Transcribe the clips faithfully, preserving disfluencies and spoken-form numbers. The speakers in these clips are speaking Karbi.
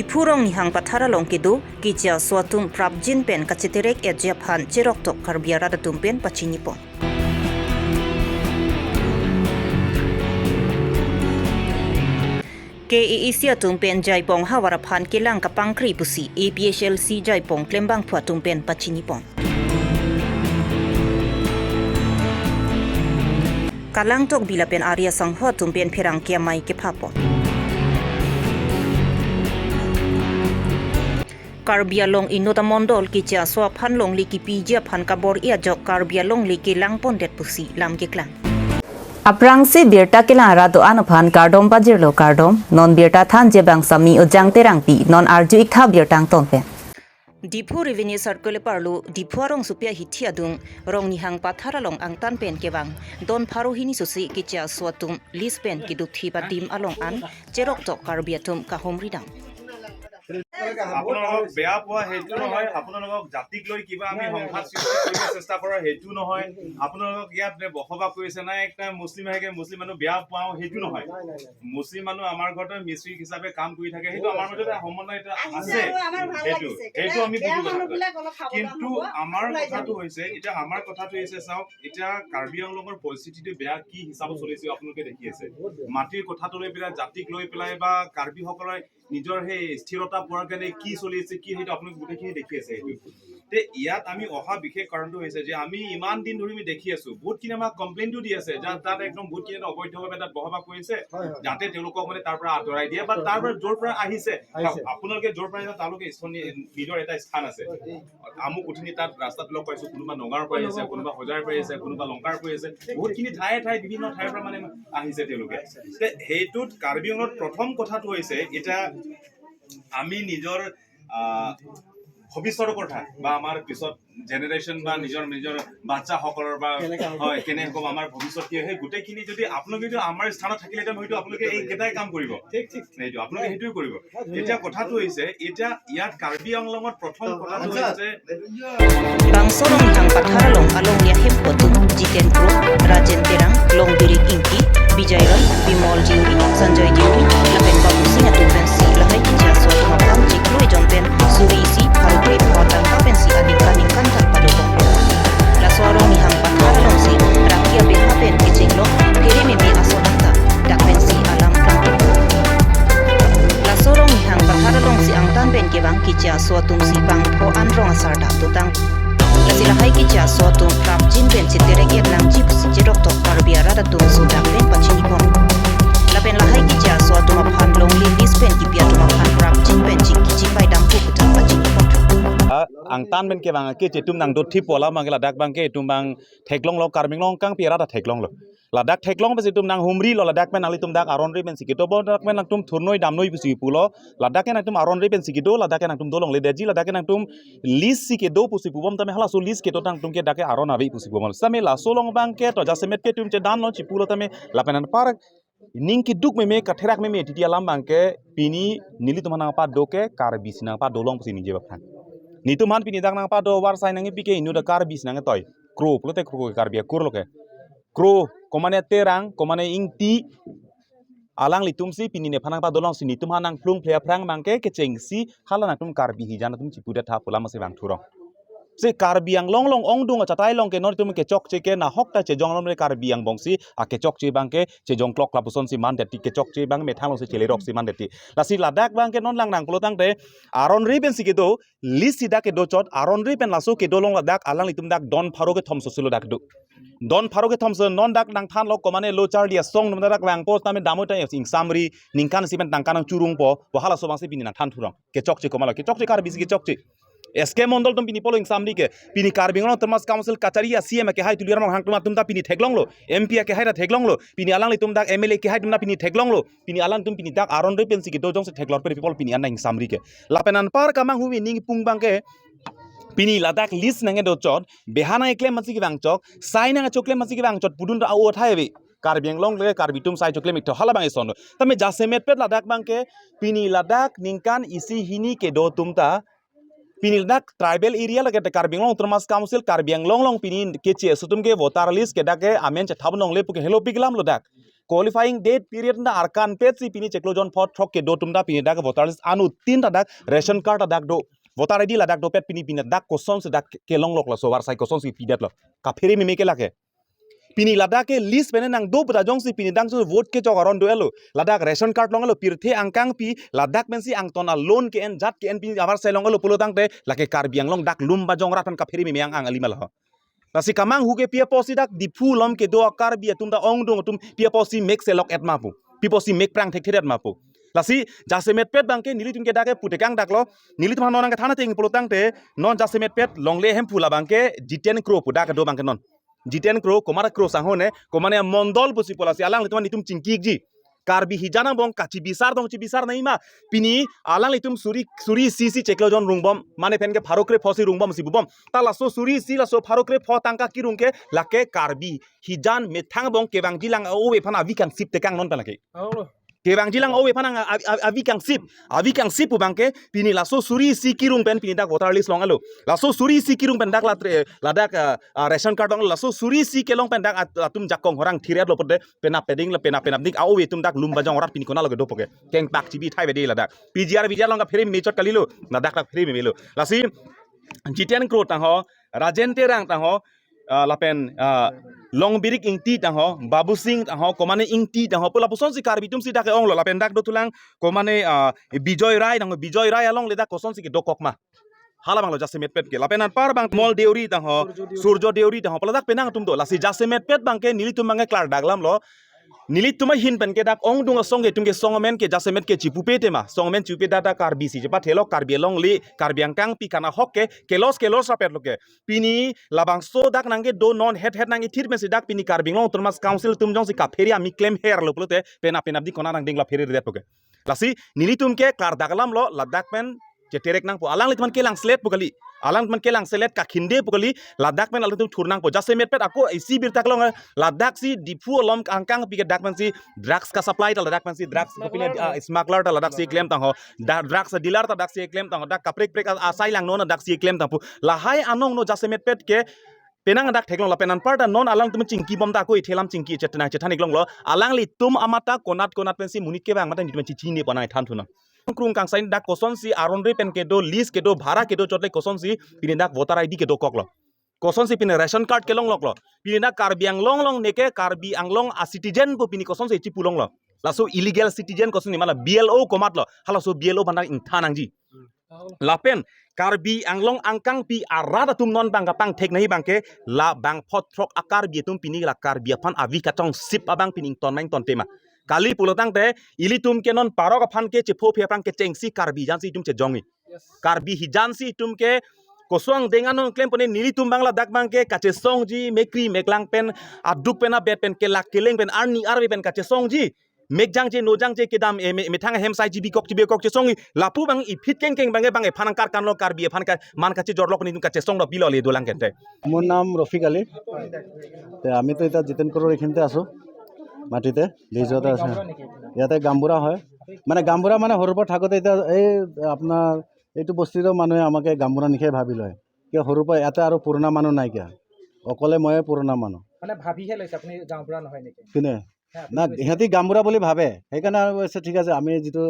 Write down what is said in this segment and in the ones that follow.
Phu Rong Nihang Pathar along kedo keche aso atum prapjin pen kacheterek-etji aphan cheroktok Karbi arat atum pen pachinipon. K A A C atum pen Jaipong havar aphan kelang kapangkri pusi A P H L C Jaipong klembangphu atum pen pachinipon. Kalangtok Bill pen Arya Sangho atum pen pherangke amei kephapon. Karbi Anglong inut amondol keche aso aphan longle kipiji aphan kabor-i ajok Karbi Anglong le kelangpondet pusi lam keklang. Aphrangsi birta kelang arat do-an aphan kardom pajirlo kardom, non birta thanji abang Sami Ujang Terangpi, non arju-ik tha birta angton pen. Diphu Revenue Circle arlo Diphu arongsopi ahithi adung Rong Nihang Pathar along angtan pen kevang don pharo hini sosi keche aso atum lease pen keduk thip adim along an cheroktok Karbi atum kahumri dam. আপোনালোকক বেয়া পোৱা সেইটো নহয়, আপোনালোকক জাতিক লৈ কিবা আমি সংঘাত সৃষ্টি কৰিব চেষ্টা কৰা সেইটো নহয়। আপোনালোকক ইয়াত যে বসবাস কৰিছে, নাই একটা মুছলিম আহেগে, মুছলিম মানুহ বেয়া পাওঁ সেইটো নহয়। মুছলিম মানুহ আমাৰ ঘৰতে মিস্ত্ৰী হিচাপে কাম কৰি থাকে, সেইটো আমাৰ মাজতে সমন্বয় এটা আহিছে আছে। আৰু আমাৰ ভাল সেইটো লাগিছে। সেইটো আমি বেয়া বুজি পাব। মানুহবিলাক অলপ সাৱধান কিন্তু হ'ব। আমাৰ ওলাই কথাটো যাব। হৈছে, এতিয়া আমাৰ কথাটো হৈছে, চাওক, এতিয়া কাৰ্বি আংলঙৰ পৰিস্থিতিটো বেয়া কি হিচাপত চলিছে আপোনালোকে দেখি আছে। বহুত বেয়া। মাটিৰ কথাটো লৈ পেলাই, জাতিক লৈ পেলাই বা কাৰ্বিসকলৰ নিজৰ সেই স্থিৰতা পোৱাৰ কাৰণে কি চলি আছে, কি সেইটো আপোনালোকে গোটেইখিনি দেখি আছে সেইটো। তে ইয়াত আমি অহা বিশেষ কাৰণটো হৈছে যে আমি ইমান দিন ধৰি আমি দেখি আছো, বহুতখিনি আমাক কমপ্লেইনটো দি আছে যে তাত একদম বহুতখিনি এটা অবৈধভাৱে তাত বসবাস কৰিছে, হয়, হয়। যাতে তেওঁলোকক মানে তাৰ পৰা আঁতৰাই দিয়ে বা তাৰ পৰা য'ৰ পৰা আহিছে, আহিছে। আপোনালোকে য'ৰ পৰা আহিছে, তেওঁলোকে স্থানীয় নিজৰ এটা স্থান আছে। হয়, এই আমুক উঠিনি তাত ৰাস্তাত লগ পাইছো, কোনোবা নগাঁৱৰ পৰা আহিছে, কোনোবা হোজাইৰ পৰা আহিছে, কোনোবা লংকাৰ পৰা আহিছে, বহুতখিনি ঠায়ে ঠায়ে বিভিন্ন ঠাইৰ পৰা মানে আহিছে তেওঁলোকে। তে সেইটোত কাৰ্বি আংলঙত প্ৰথম কথাটো হৈছে, এতিয়া আমি নিজৰ, আহ, ভৱিষ্যতৰ কথা বা আমাৰ পিছত জেনেৰেশ্যন বা নিজৰ, নিজৰ বাচ্চাসকলৰ বা কেনেকে হ'ব? হয়, কেনে হ'ব, আমাৰ ভৱিষ্যত কি হয়, সেই গোটেইখিনি যদি আপোনালোকে যদি আমাৰ স্থানত থাকিলে, তেতিয়া হয়তো আপোনালোকে এইকেইটাই কাম কৰিব। ঠিক, ঠিক। এইটো আপোনালোকে সেইটোৱে কৰিব। হয়, ধুনীয়া। এতিয়া কথাটো হৈছে, এতিয়া ইয়াত কাৰ্বি আংলঙত প্ৰথম কথাটো আচ্ছা। হৈছে Bangso Rong Nihang Pathar along along ya hem atum Jiten Kro, Rajen Terang, Longbirik Ingti, Bijay Roy, Bimol Deuri, Sanjoy Deuri, lapen Babu Singh atum pensi lahai keche aso atum aphan chiklo ejon pen suri isi pharo kre pharo tangka pensi aningkan ningkan tangka do bong. Laso Rong Nihang Pathar alongsi raki abeha pen kechenglo phere meme ason anta dak pensi alam klang. Laso Rong Nihang Pathar alongsi angtan pen kevang keche aso atumsi bangpho an rong asar dak dotang. Lasi lahai keche aso atum prapjin pen cheterek-et nangji pusi cheroktok Karbi arat atum so dak pen pachinipon. Lapen lahai keche aso atum aphan longle lease pen kipi atum aphan prapjin pen chingki chipai dampo pu ta pachinipon. Ah, angtan pen kevang keche atum nangdothippo alam abangke ladak abangke itum abang theklonglo, Karbi Anglong kangpi arat ta theklonglo. Ladak theklong pensi itum nanghumrilo, ladak pen nanglitum dak aron ri pensi kedo, bo dak pen nangtum thurnoi damnoi pusi pulo, ladak ke nangtum aron ri pensi kedo, ladak ke nangtum dolongledetji, ladak ke nangtum lease si kedo pusi pubom tame halaso lease kedo tangtum ke dak ke aron ave pusi pubom. Same laso along abangke to jasemet ke itum chedanlo chipulo tame lapen anpar ning keduk meme katherak meme titi alam abangke pini nelitum aphan nangpado ke Karbi si nangpado long pusi ningje baphan. Netum aphan pini dak nangpado war sai nangpi ke inut ta Karbi si nangtoi. Kro pulote Kro ke Karbi akur lo ke. Kro, komane Terang, komane Ingti, alanglitumsi pini nephan nangpado longsi netum aphan nangplung phle aphrang abangke kechengsi hala nangtum Karbi hijan atum chipudet tha pu alam si vangthu rong. Si Karbi Anglong along ongdung achatai along ke non itum kechokche ke nahok ta chejong along le Karbi angbong si akechokche abangke chejongklok lapusonsi mandet ti, kechokche abang methang alongsi cheleroksi mandet ti. Lasi ladak abangke non langnang pulo tangte aron ri pensi kedo, lease si dak kedo chot, aron ri pen laso kedo along ladak alanglitum dak don pharo kethom sosilo dak do. Don pharo kethom so non dak nangthanlo komane lo charli asong num dak vangpo tame damo ta ingsamri ningkan isi pen tangka nangchurungpo, bo halaso abangsi pini nangthan thurong. Kechokche komatlo, kechokche Karbi si kechokche. S K Mondol atum pini pulo ingsamri ke, pini Karbi Anglong Autonomous Council kachari a C E M akehai Tuliram Ronghang atum atum ta pini theklonglo, M P akehai ta theklonglo, pini alanglitum dak M L A akehai atum ta pini theklonglo, pini alangtum pini dak aron ri pensi kedo jongsi theklongpe ri people pini an ingsamri ke. Lapen anpar kamanghumi ning pung abangke, pini ladak lease nangkedo chot, beha nangkeklem masi kevang chot, sai nangkechoklem masi kevang chot, pudun ra o thai ave. Karbi Anglong le Karbi atum sai choklem-ik tho hala abang ison. Tame jasemetpet ladak abangke, pini ladak ningkan isi hini kedo atum ta, pini ladak tribal area lake te Karbi Anglong Autonomous Council, Karbi Anglong along pini keche aso atum ke voter list ke dak ke amen chethap longle puke helopik alam lo dak. qualifying date period ta arkan pet si pini chiklo jon phongo throk kedo atum ta pini dak voter list anuttin ta dak ration card ta dak do, voter I D ladak dopet pini pini dak kosonsi dak kelonglok laso varsai kosonsi pidetlo. Kaphere meme ke lake. Pini ladak ke list pen nangdo pu ta jongsi pini dang so vote kechok aron do-etlo. Ladak ration card longlo, pirthe angkangpi ladak pensi angton a-loan ke-en jat ke-en pini avarsai longlo pulo tangte lake Karbi Anglong dak lum bajong rat pen kaphere meme ang ang alima lo. Lasi kamanghu ke pi apotsi dak Diphu along kedo a-Karbi atum ta ongdung atum pi apotsi mek selok-et ma pu, pi apotsi mek prang thekthe-et ma pu. Lasi jasemetpet abangke nelitum ke dak ke putekang daklo, nelitum non nangkethan ateng pulo tangte non jasemetpet longle hemphu labangke Jiten Kro pu dak kedo abangke non. Jiten Kro, komat a-Kro sangho ne, komat a-mondol pusi pu lasi alanglitum nelitum chingki-ikji. Karbi hijan angbong kachibisar dong chibisar nangji ma. Pini alanglitum suri suri isi si chiklo jon rungbom, mane pen ke pharo kre pho si rungbomsi bubom. Ta laso suri isi laso pharo kre pho tangka kirung ke lake Karbi hijan methang angbong kevangji lang a-ove aphan avi kangsip tekang non pen lake. Kevangji lang a-ove aphan ang a- a- avi kangsip, avi kangsip pu abangke pini laso suri isi kirung pen pini dak voter list longlo. Laso suri isi kirung pen dak latre ladak ah, ah, ration card longlo. Laso suri isi kelong pen dak at- atum jakong horang thiret lo pote penap peding la penap penap dik a-ove atum dak lum bajong rat pini konatlo kedo pu ke. Kengpak chibi thai bedi ladak. P G R V G R along kaphere meme chot kalilo. Ladak kaphere meme lo. Lasi Jiten Kro tangho, Rajen Terang tangho, ah, lapen ah, Longbirik Ingti tangho, Babu Singh tangho, komat a-Ingti tangho pu lapusonsi Karbi atumsi dak ke-onglo lapen dak dothulang komat a ah, Bijoy Rai tangho, Bijoy Rai alongle dak kosonsi kedokok ma. Halabanglo jasemetpet ke. Lapen anpar abang Mol Deuri tangho, Surjo Deuri. Surjo Deuri tangho pu ladak penang atum do. Lasi jasemetpet abangke nelitum abangke klardak alamlo. Nelitum ahin pen ke dak ongdung asong ke atum ke song amen ke jasemet ke chipupe tema. Song amen chipupe dak dak Karbi si chepathelo, Karbi alongle, Karbi angkangpi kana hok ke kelos kelos rapetlo ke. Pini labangso dak nangkedo non het het nangkethir pensi dak pini Karbi Anglong Autonomous Council atum jongsi kaphere ami klemherlo pulote penap penap dik konat nangding la phere-det pu ke. Lasi nelitum ke klardak alamlo ladak pen cheterek nangpo. Alanglitum aphan kelang selet pu kali. Alanglitum aphan kelang selet kakhinde pu kali. Ladak pen alanglitum thur nangpo. Jasemetpet ako isi birta kelong ladak si Diphu along angkangpi ke dak pensi drugs ka-supply ta ladak pensi drugs ko pine ah, smuggler ta ladak si klem tangho. Da, drugs dealer ta dak si klem tangho. Dak kaprek prek a- asai langno na dak si klem tangpo. Lahai anong no jasemetpet ke penang dak theklong lapen anpar ta non alangtum chingkibom ta ako ithelam chingki chetna chethan iklonglo. Alanglitum amat ta konat konat pensi monit kevang amat ta nelitum chichine pona ithan thunon. Krung kangsai dak kosonsi aron re pen kedo, lease kedo, bhara kedo chotle kosonsi pini dak voter I D kedokoklo. Kosonsi pini ration card kelongloklo. Pini dak Karbi Anglong along neke Karbi Anglong a-citizen pu pini kosonsi chipulonglo. Laso illegal citizen kosonsi mala B L O komatlo. Halaso B L O aphan dak ingthan nangji. Lapen Karbi Anglong angkangpi arat atum non abang kapangthek nangji abangke labang phongo throk a-Karbi atum pini la Karbi aphan avi kachongsip abang pini ington ma ington tema. Kali pulo tangte ilitum ke non parok aphan ke chepho phe aphan kechengsi Karbi hijan si itum chejongji. Karbi hijan si itum ke koson deng anong klem pone nelitum abang ladak abangke kachesongji mekri meklang pen aduk pen abet pen kelak keleng pen arni arve pen kachesongji. Mek jangje no jangje kedam e me- methang hem sai chibikok chibikok chesongji lapu abang iphit kengkeng abangke abang ephan angkar kanlo Karbi ephan ka man kachejorlok ni kachesong do pilo le dolang kente. মোৰ নাম ৰফিক আলী। তে আমিতো এতিয়া জিতেন কৰৰ এইখিনিতে আছোঁ, মাটিতে লিজতে আছে। ইয়াতে গাঁওবুঢ়া হয়, মানে গাঁওবুঢ়া মানে সৰুৰ পৰা থাকোঁতে এতিয়া এই আপোনাৰ এইটো বস্তিৰো মানুহে আমাকে গাঁওবুঢ়া নিশাই ভাবি লয়, কিয় সৰুৰ পৰা ইয়াতে আৰু পুৰণা মানুহ নাই কিয়, অকলে ময়ে পুৰণা মানুহ। মানে ভাবিহে লৈছে আপুনি গাঁওবুঢ়া নহয় নেকি? কোনে? হে, আপুনি না, কৈছে। সিহঁতি গাঁওবুঢ়া বুলি ভাবে, সেইকাৰণে আৰু কৈছে ঠিক আছে, আমি যিটো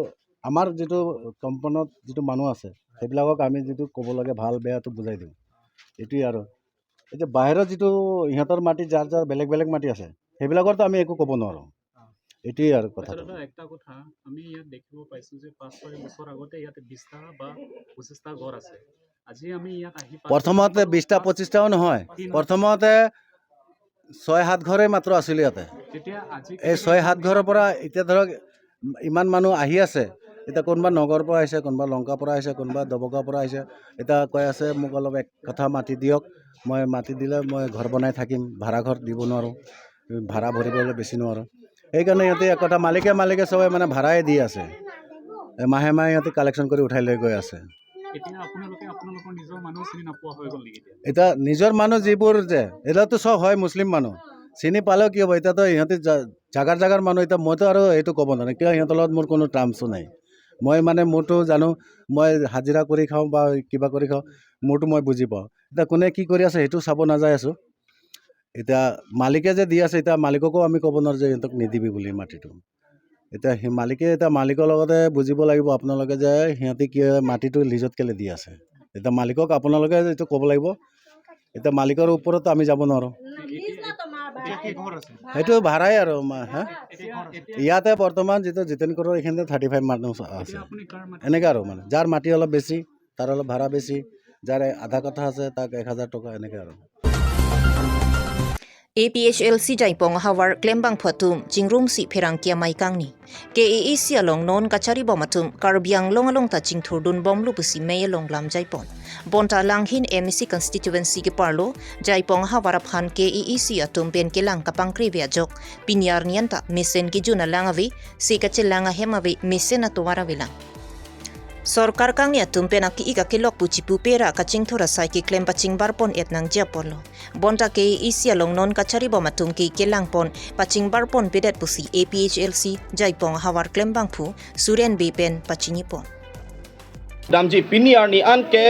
আমাৰ যিটো কম্পনত যিটো মানুহ আছে সেইবিলাকক আমি যিটো ক'ব লাগে ভাল বেয়াটো বুজাই দিওঁ, এইটোৱেই আৰু। এতিয়া বাহিৰত যিটো ইহঁতৰ মাটি যাৰ যাৰ বেলেগ বেলেগ মাটি আছে সেইবিলাকৰতো আমি একো ক'ব নোৱাৰোঁ। এইটোৱেই আৰু আচ্ছা কথাটো। দাদা, একটা কথা, আমি ইয়াত দেখিব পাইছো যে পাঁচ ছয় বছৰ আগতে ইয়াত বিশটা বা পঁচিশটা ঘৰ আছে। আজি আমি ইয়াত আহি পাঁচ প্ৰথমতে বিশটা পঁচিশটাও নহয়, প্ৰথমতে ছয় সাত ঘৰে মাত্ৰ আছিলে ইয়াতে। তেতিয়া আজি এই ছয় সাত ঘৰৰ পৰা এতিয়া ধৰক ইমান মানুহ আহি আছে। এতিয়া কোনোবা নগৰৰ পৰা আহিছে, কোনোবা লংকাৰ পৰা আহিছে, কোনোবা ডবকাৰ পৰা আহিছে। এতিয়া কৈ আছে, "মোক অলপ এক কঠা মাটি দিয়ক, মই মাটি দিলে মই ঘৰ বনাই থাকিম, ভাড়া ঘৰ দিব নোৱাৰোঁ, ভাড়া ভৰিবলৈ বেছি নোৱাৰোঁ।" সেইকাৰণে সিহঁতে এক কঠা মালিকে মালিকে চবে মানে ভাড়াই দি আছে। এ, মাহে মাহে সিহঁতে কালেকশ্যন কৰি উঠাই লৈ গৈ আছে। এতিয়া আপোনালোকে আপোনালোকৰ নিজৰ মানুহ চিনি নোপোৱা হৈ গ'ল নেকি এতিয়া? এতিয়া নিজৰ মানুহ যিবোৰ যে, এইবিলাকতো চব হয় মুছলিম মানুহ। চিনি পালেও কি হ'ব? এতিয়াতো সিহঁতে জা-, জাগাৰ জাগাৰ মানুহ। এতিয়া মইতো আৰু এইটো ক'ব নোৱাৰিম, কিয় সিহঁতৰ লগত মোৰ কোনো টাৰ্মছো নাই। মই মানে মোৰতো জানো, মই হাজিৰা কৰি খাওঁ বা কিবা কৰি খাওঁ, মোৰতো মই বুজি পাওঁ। এতিয়া কোনে কি কৰি আছে সেইটো চাব নাযায় আছোঁ। এতিয়া মালিকে যে দি আছে, এতিয়া মালিককো আমি ক'ব নোৱাৰো যে সিহঁতক নিদিবি বুলি মাটিটো। এতিয়া সেই মালিকে, এতিয়া মালিকৰ লগতে বুজিব লাগিব আপোনালোকে যে সিহঁতে কি মাটিটো লিজত কেলে দি আছে। এতিয়া মালিকক আপোনালোকে এইটো ক'ব লাগিব। এতিয়া মালিকৰ ওপৰত আমি যাব নোৱাৰো। লিজ না তো মাৰ ভাড়া। সেইটো ভাড়াই আৰু মা- হা? ইয়াতে বৰ্তমান যিটো জিতেন কৰৰ এইখিনিতে থাৰ্টি ফাইভ মানুহ আছে। এনেকে আৰু মানে যাৰ মাটি অলপ বেছি, তাৰ অলপ ভাড়া বেছি, যাৰ আধা কঠা আছে তাক এক হাজাৰ টকা, এনেকে আৰু। A P H L C Jaipong ahavar klembangphu atum chingrumsi pherangke amei kangni. K A A C along non kacharibom atum Karbi Anglong along ta chingthurdun bomlo pusi mei along lam jaipon. Bonta Langhin M A C constituency keparlo Jaipong ahavar aphan K A A C atum pen kelang kapangkre ave ajok pini arni an ta mesen kejun alang ave, se kachelang ahem ave, mesen atovar avelang. Sorkar kangni atum pen aki-ik akelok pu chipu pera kachingthur asai keklem pachingbarpon et nangji apotlo. Bonta K A A C along non kacharibom atum ke kelangpon pachingbarponpedet pusi A P H L C Jaipong ahavar klembangphu Suren Bey pen pachinipon. Damji pini arni an ke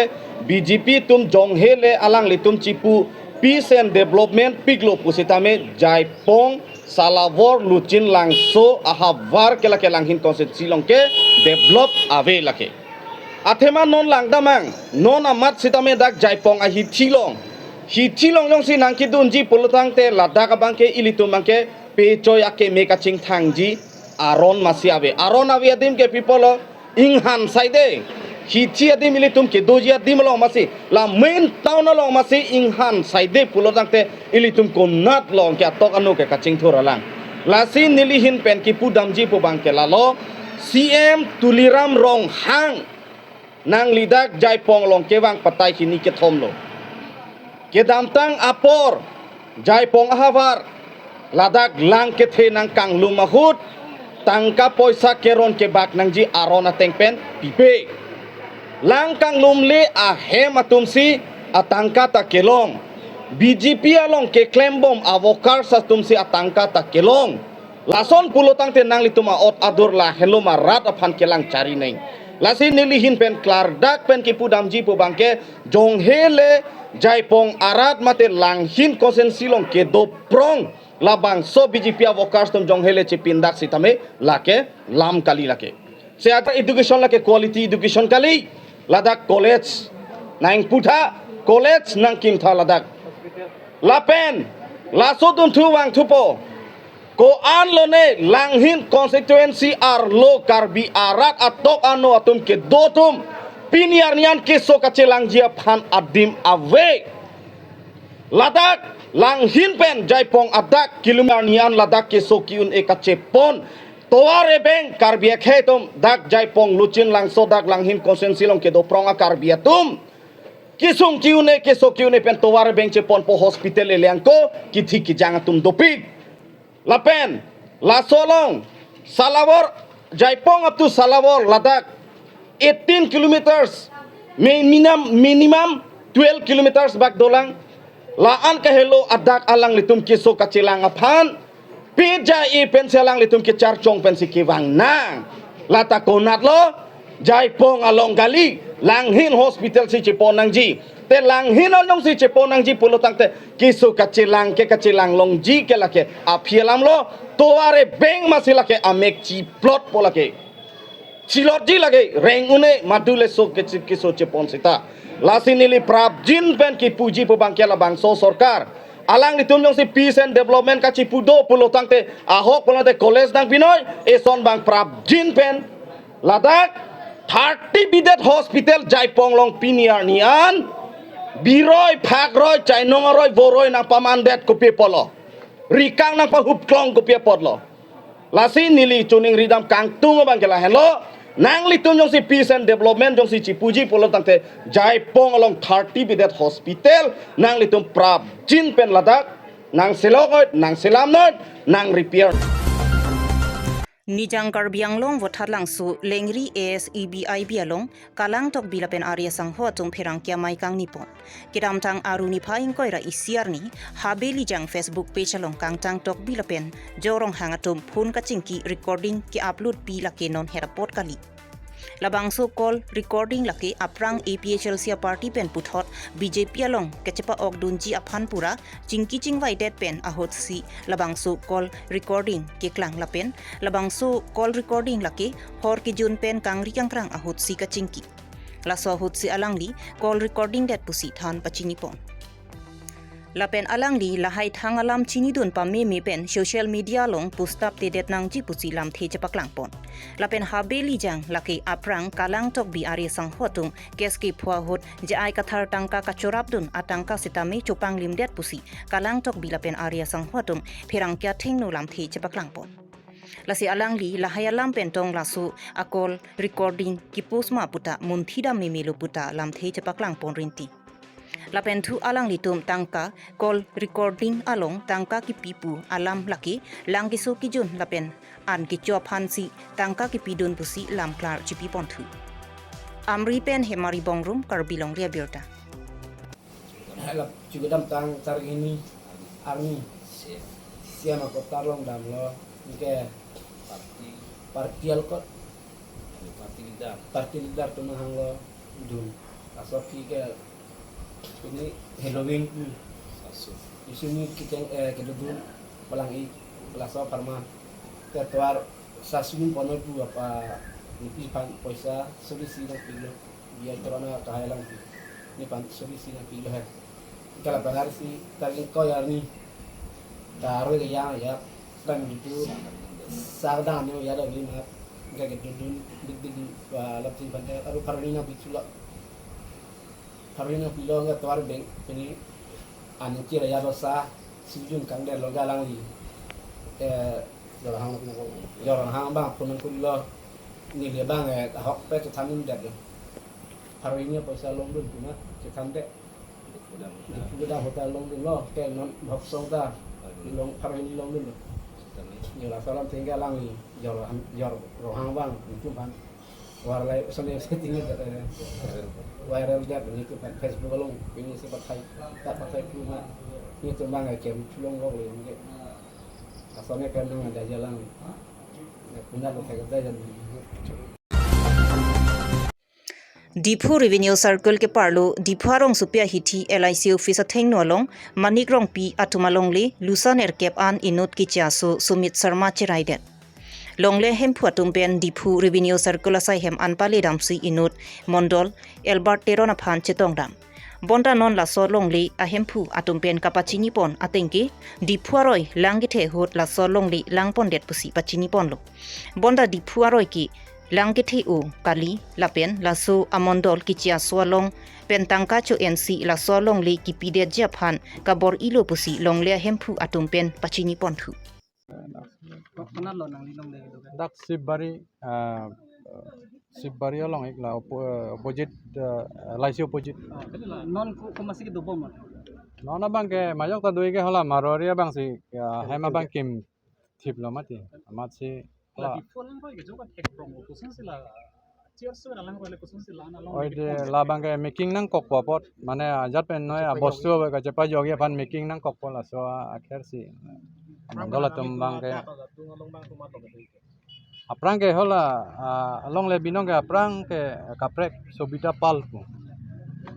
B J P atum jonghe le alanglitum chipu peace and development piklo pusitame Jaipong, Salawor, Luchin Langso ahavar ke lake Langhin constituency along ke develop ave lake. Athema non langdamang, non amat sitame dak Jaipong ahithi along. Hithi along jongsi nangkedunji pulotangte ladak abang ke ilitum abang ke pechoi akeme kachingthangji aron masi ave. Aron ave adim ke pi apotlo, inghan saide. Hithi adim ilitum kedoji adim along masi, la main town along masi inghan saide pulotangte ilitum konat along ke atok anu ke kachingthur alang. Lasi neli ahin pen kipu damji pu abang ke lalo, C M Tuliram Ronghang nangli dak Jaipong along kevang patai hini kethom lo. Kedamtang apor Jaipong ahavar ladak lang kethe nangkanglum ahut tangka poisa keron kebak nangji aron ateng pen pipe. Lang kanglumle ahem atumsi atangka ta kelong. B J P along keklembom a-workers atumsi atangka ta kelong. Lason pulotangte nanglitum a-ot adur lahenlo ma rat aphan kelang chari neng. Lasi neli ahin pen klardak pen kipu damji pu abang ke jonghe le Jaipong arat mate Langhin constituency along kedoprong labangso B J P a-workers atum jonghe le chipindak sitame lake lam kali lake. Se ata education lake quality education kali, ladak college nangputha, college nangkimtha ladak. Lapen laso dunthu vangthupo, ko-an lone Langhin constituency arlo Karbi arat atok ano atum kedo atum pini arni an keso kachelangji aphan adim ave. Ladak Langhin pen Jaipong adak kilometer arni an ladak keso ki-un-e kachepon. Tovar ebeng Karbi akhei atum dak Jaipong Luchin Langso dak Langhin constituency along kedoprong a-Karbi atum kisung ki-un-e keso ki-un-e pen tovar ebeng cheponpo, hospital eleng ko kithi kijang atum dopik. Lapen laso along Salawor, Jaipong up to Salawor ladak eighteen kilometers, minimum minimum twelve kilometers bak dolang. La-an kahelo adak alanglitum keso kachelang aphan pija-e pensi alanglitum kecharchong pensi kevang nang. Lata konatlo, Jaipong along kali, Langhin hospital si chepon nangji. Te Langhin along si chepon nangji pulotangte keso kachelang ke kachelang longji ke lake aphi alam lo. Tovar ebeng masi lake amek chiplotpo lake. Chilotji lake reng un-e, madule so ke keso chepon sita. Lasi neli prapjin pen kipuji pu abang ke labangso sorkar, alanglitum jongsi peace and development kachipu do pulotangte, ahok pulotangte college nangpinoi, eson abang prapjin pen ladak thirty bedded hospital Jaipong along pini arni an biroi, phakroi, chainong aroi, voroi nangpamandet kopi apotlo, rikang nangpahupklong kopi apotlo. Lasi neli choningri dam kangtung abang ke lahenlo, nanglitum jongsi peace and development jongsi chipuji pulotangte Jaipong along thirty bedded hospital nanglitum prapjin pen ladak nangselok noi, nangselam noi, nang repair. Nijang Karbi Anglong Vothatlangso Lengri A S E B I B along Kalang Tokbi lapen Arya Sangho atum pherangke amei kangnipon. Kedamtang Aru niphai ingkoi ra isi arni Habe Lijang Facebook page along Kangtang Tokbi lapen Jo Ronghang atum phone kachingki recording ke-upload pi lake non herapot kali. Labangso call recording lake aphrang A P H L C a-party pen puthot B J P along kachepa-okdunji aphan pura chingki chingvaidet pen ahutsi labangso call recording keklang lapen labangso call recording lake hor kejun pen kangri kangkrang ahutsi kachingki. Laso ahutsi alangli call recording det pusi than pachinipon. Lapen alangli lahai thang alam chinidun pameme pen social media along postap tedet nangji pusi lamthe chepaklangpon. Lapen Habe Lijang lake aphrang Kalang Tokbi arya sangho atum case kepho ahut J I Kathar tangka kachorapdun atangka sitame chopanglimdet pusi Kalang Tokbi lapen arya sangho atum pherangke athengno lamthe chepaklangpon. Lasi alangli lahai alam pen tong laso a-call recording ki-post ma puta munthidam memelo puta lamthe chepaklangpon rinti. Lapen thu alanglitum tangka call recording along tangka kipi pu alam lake lang keso kejun lapen an kecho aphansi tangka kipidun pusi lam klar chipiponthu. Amri pen Hemari Bongrung, Karbi Longri Abirta. Hala chukidamtang tarik hini arni Siam ako tarlong damlo, anke party, party alkot, party leader, party leader atum hanglo dun. Laso aphi ke pini Halloween pu. Sasu. Isu ni kiteng, eh, kedodun palang-ik, laso apharman ke tovar sasu ni pono pu apa, nelitum aphan poisa suri isi nangpilo. Biar corona kahai lang pu. Neliphan suri isi nangpilo he. Kala banar si tarik ingkoi arni. Ta arve ke yang ya. Dan itu sadang ni ya dah lima. Enggak gedun dun dik dik di, ah, lap si pantai. Aru Pharoni nangpi chulo. Pharoni nangpilo enggak tovar bank pini. Anchir ya dosa. Sijun kangder lo galang li. Eh, Jorhang, Jorhang bang phone nangkurilo. Neli bang, eh, ahok pen chethan-un det lo. Pharoni poisa longdun pu ma chethan det. Diphu kedam hotel longdunlo, ke non Bhoksong ta. Long, Pharoni longdunlo. Neli laso alam tinggal lang ni, Jor, Jorhang bang, nelitum aphan. Warlai, soni setting det, eh, viral det, nelitum aphan Facebook along, pini si pathai, ta pathai pu ma, nelitum bang, eh, kem chulong gok le, nge. Asone kem nang ada jalan. Ya, puna lo thek ada jalan. Diphu Revenue Circle keparlo Diphu arongsopi ahithi L I C office athengno along Manik Rongpi atum alongle lusa nerkep an inut kechiaso Sumit Sharma cheraidet. Longle ahemphu atum pen Diphu Revenue Circle asai hem an pale damsi inut Mondol Albert Teron aphan chetongdam. Bonta non laso longle ahemphu atum pen kapachinipon atengke Diphu aroi lang kethe ahut laso longle langpondet pusi pachiniponlo. Bonta Diphu aroi ke lang kethe o kali lapen laso amondol kechiaso along pen tangka cho-ensi laso longle kipidetji aphan kabor-ilo pusi longle ahemphu atum pen pachiniponthu. Konat lo nangli longle kedo ke? Dak Sibari, ah, Sibari along-ik la oppo-, eh, opposite, eh, L I C opposite. Oh, non ko, komatsi kedobom ma? Non abang ke majok ta do-ik ke hala Marwari abang si, ya, hem abang kimthiplo mati. Amatsi la la Diphu alang roi ke jo ka thek prong lo, kosonsi la chair so alang roi le kosonsi la na long. Oi de, labang ke making nangkokpo apot, mane ajat pen noi, ah, bostu kachepajokji aphan making nangkokpo, laso akhersi. Mondol atum abang ke. Aphrang ke hala, ah, alongle binong ke aphrang ke kaprek Sobita Pal pu.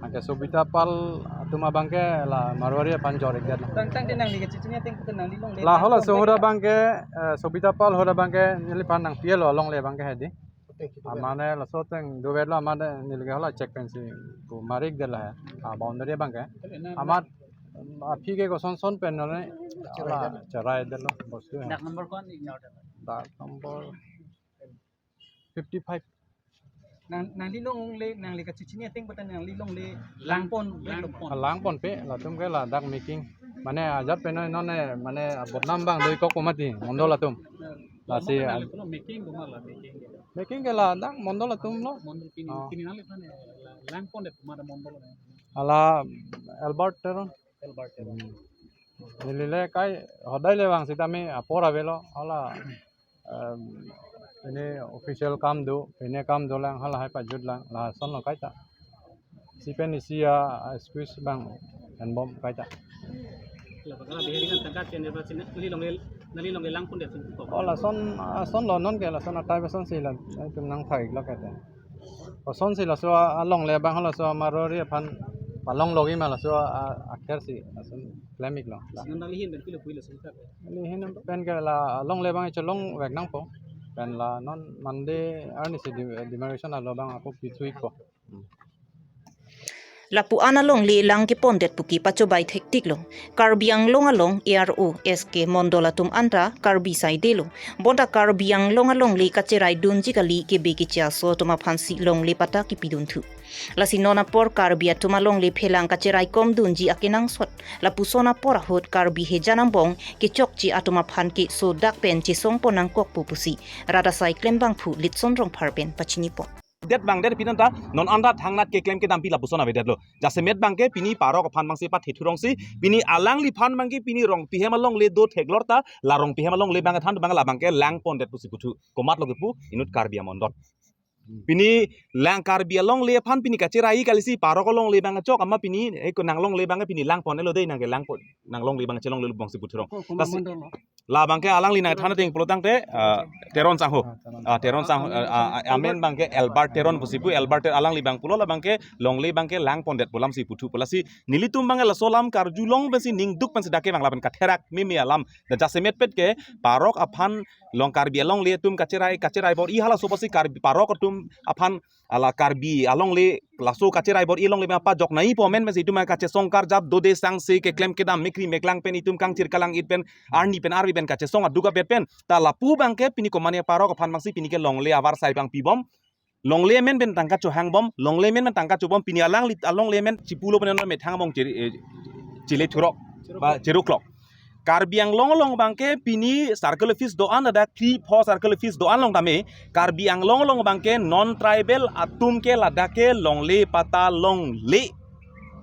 Anke Sobita Pal atum abang ke la Marwari aphan jor-ik det. Tang tang de nangli kachechini ateng puta nangli longle la hala so ahut abang ke, eh, Sobita Pal ahut abang ke neliphan nangpilo longle abang ke hedi. Amane laso ateng doverlo amane neli ke hala check pensi pu mar-ik det la he. Ah, boundary abang ke. Amat aphi ke koson son pen none hala cherai detlo bostu he. Dak number ko-an ingjor det? Dak number fifty-five. Nang, nangli longle, nangli kachechini ateng puta nangli longle langpon, langpon. Langponpe, latum ke ladak making. Mane ajat pen noi none, mane bodnam abang do-ikkok mati, mondol atum. Lasi making do ma la, making do. Making ke ladak mondol atum lo. Mondol pini, oh, pini nangliphan, eh, la-, langpondet ma da mondol. Hala Albert Teron. Albert Teron. Hmm. Neli le kai hodai le vang sitame apor avelo. Hala, em, pine official kam do, pine kam dolang, halahai pajutlang, lason lo kaita. Si pen isi a, a squeeze abang enbom kaita. La bakala behevi kan tangka chen ba chin neli longle, neli longle langpondet sung ko. Oh, lason, lason lo non ke, lason atai ba sonsi la, itum nangthai lo kaita. Kosonsi laso a-, alongle abang halaso amarori aphan palong logi ma laso a-, a-, akhersi laso klem-iklo. Nang nangli ahin pen pilo puilo sengkak. Neli ahin pen ke la alongle abang cholongvek nangpo. Pen la non Monday arnisi de-, demarcation alo abang ako pithu-ikpo. Hmm. Lapu-an alongle lang kepondet pu ke pachobai thektiklo. Karbi Anglong along A R O, S K mondol atum anta Karbi saidelo. Bonta Karbi Anglong alongle kacheraidunji kali, kebe keche aso atum aphansi longle patta kepidunthu. Lasi non apor Karbi atum alongle phelang kacheraikomdunji akenangsot. Lapuson apor ahut Karbi Hijan angbong kechokche atum aphan ke sodak pen chesongpon nangkokpo pusi rat asai klembangphu Litson Rongphar pen pachinipon. Det bang det pini anta non anta thangnat keklem kedampi lapuson avedetlo. Jasemet abangke pini parok aphan abangsi pathethurongsi pini alangliphan abangke pini Rongpi hem alongle do theklor ta la Rongpi hem alongle abang than abang labangke langpondet pusi puthu. Komatlo kepu inut Karbi amondol. Pini lang Karbi alongle aphan pini kacherai kalisi parok alongle abang chok ama pini eko nang longle abang pini langponlo dei nangke langpon nang longle abang chelongle lubongsi puthurong. Ko-, komat lasi mondol lo? Labangke alangli nang thana ting pulotangte, ah, Teron Sangho. Ah, Teron Sangho, ah, ah, ah, amen abangke Albert Teron pusi pu, Albert Teron alangli abang pulo labangke longle abangke langpondet pu alamsi puthu pu lasi nelitum abangke laso alam karjulong pensi ningduk pensi dak kevang lapen katherak meme alam. Dan jasemetpet ke parok aphan long Karbi alongle atum kacherai, kacherai bor-i halaso pusi Karbi parok atum aphan ala Karbi alongle laso kacherai bor-i alongle ma pajok nangjipo amen pensi itum kachesong karjap dode sangse keklem kedam mekri meklang pen itum kangchir kalang-it pen arni pen arve pen kachesong aduk abet pen ta lapu abangke pini komane parok aphan abangsi pini ke longle avarsai abang pibom. Longle amen pen tangka chohangbom, longle amen pen tangka chobom, pini alangli alongle amen chipulo pen non methang abong chiri, eh, chile thurok ba chiruklok. Karbi Anglong along abangke pini circle office do-an ada three four circle office do-an along tame Karbi Anglong along abangke non tribal atum ke ladak ke longle patta longle.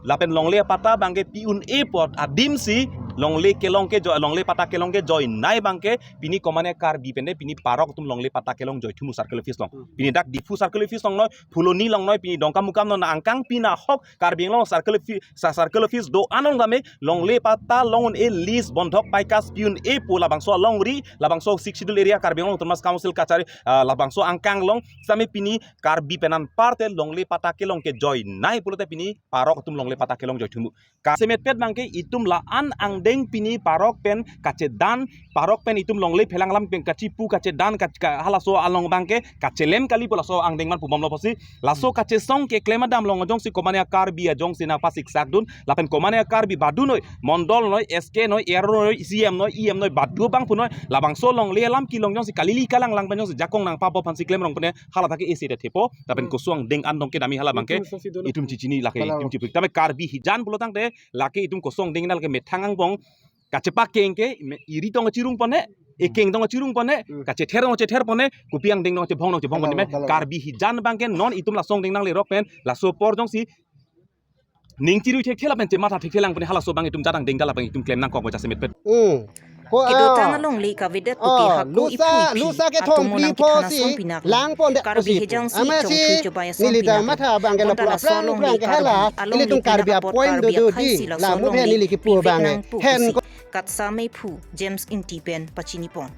Lapen longle patta abangke pi-un-e apot adimsi longle kelong kejoi, longle patta kelong kejoi nai abangke pini komane Karbi pen de pini parok atum longle patta kelong joithu mu circle office along. Hmm. Pini dak Diphu circle office along noi, Phuloni along noi, pini Dongkamukam along angkang pina ahok Karbi Anglong circle office, sa circle office do-an along tame longle patta long un-e lease bondhok paikas pi-un-e pu labangso alongri, labangso Sixth Schedule area Karbi Anglong Autonomous Council kachari, ah, labangso angkang along sami pini Karbi pen anparte longle patta kelong kejoi nai pulote pini parok atum longle patta kelong joithu mu. Jasemetpet abangke itum la-an angdeng pini parok pen kachedan, parok pen itum longle phelang alam pen kachipu kachedan kach-, ka-, halaso along abangke kachelem kali pu laso angdeng man pubomlo pusi. Laso kachesong keklem adam along jongsi komane Karbi ajongsi nangpasiksakdun, lapen komane Karbi badu noi, mondol noi, S K noi, A R O noi, C M noi, E M noi, badu abang pu noi, labangso longle alam kelong jongsi kalili kalanglang pen jongsi jakong nangpabo aphansi klemrong pen hala athak ke isi det thepo, lapen kosong angdeng an dong kedam-i hala abangke itum sasi dolo. Itum chichini lake, hala itum chipik. Tame Karbi Hijan pulotangte lake itum kosong angdeng nal ke methang angbong kachepakeng ke me-, iri tong chirung pone, ekeng tong chirung pone, hmm, kachether tong chether pone, kopi angdeng tong chebhong tong chebhong pone, hala, me hala. Karbi Hijan abangke non itum laso angdeng nanglerok pen laso apor jongsi ning chirui thekthe lapen chematha thekthe lang pen halaso abang itum jadang dengdal abang itum klem nangkok bo jasemetpet. Hmm. Ko, kedotang ah, alongle kavedet pu ke, ah, hako lusa, iphu iphi lusa kethom atum phli monang pho kethana si son pinak lang pondet Karbi pusi pu. Hijang si ama si chongthu chobai ason neli ta pinak matha abang ke bonta lapu laso aphrang alongle aphrang ke hala, Karbi alongle ilitum Karbi pinaka apot apoint Karbi do do akhai di, si laso la muphe alongle neli kipu pivek abang nangpo heno pusi ko. Katsa mephu James Ingti pen pachinipon.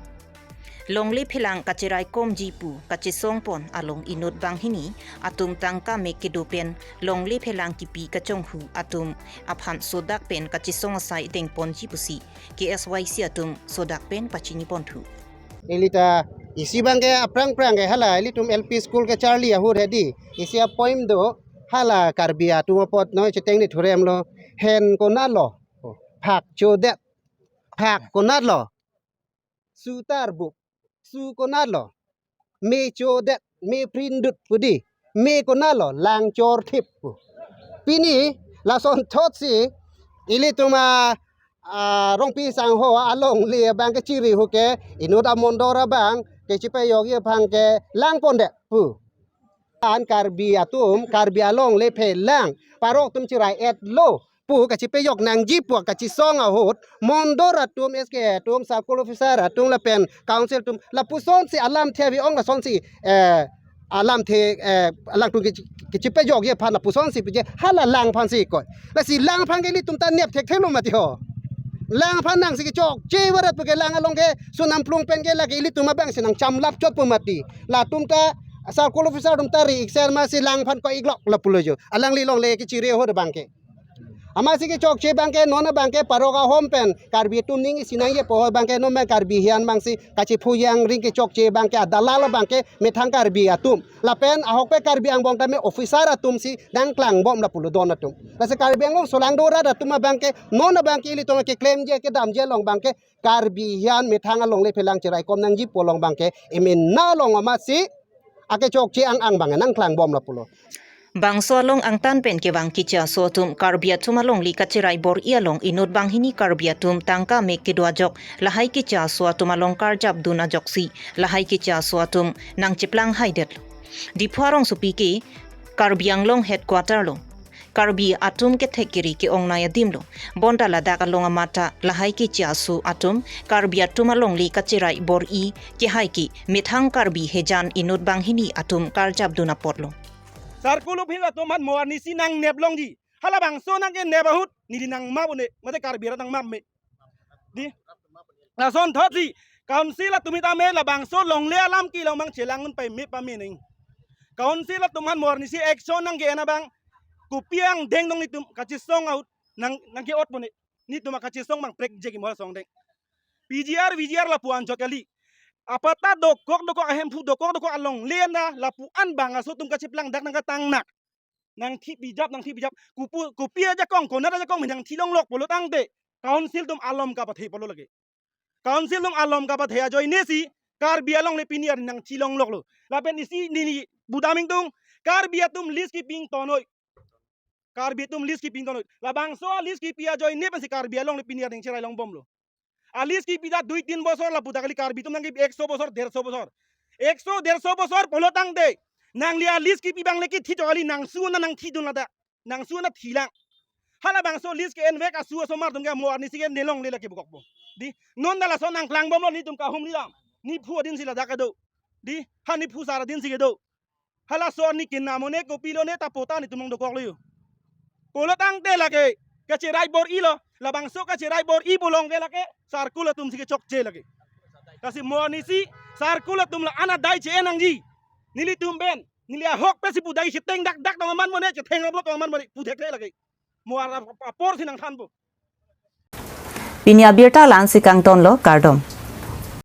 Longle phelang kacheraikomji pu kachesongpon along inut banghini atum tangka mek kedo pen longle phelang kipi kachonghu atum aphan sodak pen kachesong asai dengponji pusi K S Y C atum sodak pen pachiniponthu. Ili ta isi abang ke aphrang aphrang ke hala ilitum L P school kacharli ahut hedi. Isi apoint do hala Karbi atum apot noi cheteng ni thurem lo. Hen konatlo. Phak chodet. Phak konatlo. Sutar bup. Su konatlo. Me chodet, me prindut pu di. Me konatlo, lang chorthip pu. Pini, lason thotsi, ilitum a, ah, Rongpi Sangho alongle abang kechiri hu ke, inut amondol abang, kechipejokji aphan ke, lang pondet pu. An Karbi atum, Karbi alongle phelang, parok atum cherai-etlo, pu kachipejok nangji pu kachesong ahut, mondol atum, S K atum, circle officer atum lapen council atum, lapuson si alamthe ave-ong lasonsi, eh, alamthe, eh, alangtum kechi-, kechipejokji aphan lapuson si pije, hala lang aphan si koi. Lasi lang aphan ke ilitum ta nep thekthelo mati ho. Lang aphan nangsi kechokche varat pu ke lang along ke, Sonam Phlung pen ke lake ilitum abang si nangchamlap chot pu mati. Latum ta Circle officer atum ta ri-ik ser amatsi lang aphan ko-iklok lapulo jo. Alangli longle kechiri ahut abangke. Amatsi kechokche abangke non abangke parok ahom pen Karbi atum ning isi nangji pu ahut abangke non abang Karbi hian abangsi kachephu jangring kechokche abangke adalal abangke methang Karbi atum. Lapen ahokpet Karbi angbong tame officer atumsi nangklangbom lapulo don atum. Lasi Karbi Anglong solangdo rat atum abangke non abangke ilitum keklemji kedamji along abangke Karbi hian methang alongle phelang cheraikom nangji pu along abangke emena along amatsi akechokche ang-ang abang nangklangbom lapulo. Bangso along angtan pen kevang keche aso atum Karbi atum alongle kacherai bor-i along inut banghini Karbi atum tangka mek kedo ajok lahai keche aso atum along karjapdun ajoksi lahai keche aso atum nangcheplang haidetlo. Diphu arongsopi ke Karbi Anglong headquarter lo. Karbi atum kethek kiri ke-ongnei adim lo. Bonta ladak along amat ta lahai keche aso atum Karbi atum alongle kacherai bor-i kehai ke methang Karbi hejan inut banghini atum karjapdun apotlo. Circle officer atum aphan mo arnisi nangnep longji. Halabangso nangkenep ahut neli nangmap un-e, mate Karbi arat nangmap me. Di. Lasonthotsi council atum tame labangso longle alam kelong abang chelang un paime pame nang. Council atum aphan mo arnisi action nangke-en abang kopi angdeng dong nelitum kachesong ahut nang nangke-ot un-e. Nelitum akachesong abang prekjek imo songdeng. P G R, V G R lapu anchot kali. Apatta dokok dokok ahemphu dokok dokok alongle na lapu-an bang aso atum kacheplang dak nangkatang nak. Nangthi pijap, nangthi pijap. Kopu, kopi ajakong, konat ajakong, nangthi longlok pulo tangte. Council atum alom kapathe pulo lake. Council atum alom kapathe ajoinesi, Karbi alongle pini arni nangthi longloklo. Lapen isi neli budam ingtung, Karbi atum lease kepi ingtonnoi. Karbi atum lease kepi ingtonnoi. Labangso lease kepi ajoine pensi Karbi alongle pini arni cherai longbomlo. A lease kepi ta dui tin bosor lapu ta kali, Karbi atum nangkepi ekso bosor, derso bosor. Ekso, derso bosor pulo tangte. Nangli a lease kepi abang le kithi chok kali, nangsu na nangthidun ladak. Nangsu na thilang. Halabangso lease ke-envek asu asomar atum ke mo arnisi ke nelongle lake bukok bo. Di, non ta laso nangklangbomlo nelitum kahumri dam. Niphu adinsi ladak kedo. Di, ha niphu sar adinsi kedo. Halaso arni kenam un-e kopilo ne ta pota nelitum nangdokoklo yo. Pulo tangte lake kacherai bor-ilo, labangso kacherai bor-i pu along ke lake circle atumsi kechokche lake. Lasi mo arnisi circle atum la-an adai che-en nangji. Nelitum pen, neli ahokpetsi pudai cheteng dak dak tong aman mo ne, chetheng rop lo tong aman mo ne, puthekthe lake. Mo ar ap-, aporsi nangthanpo. Pini abirta la-ansi kangtonlo, kardom.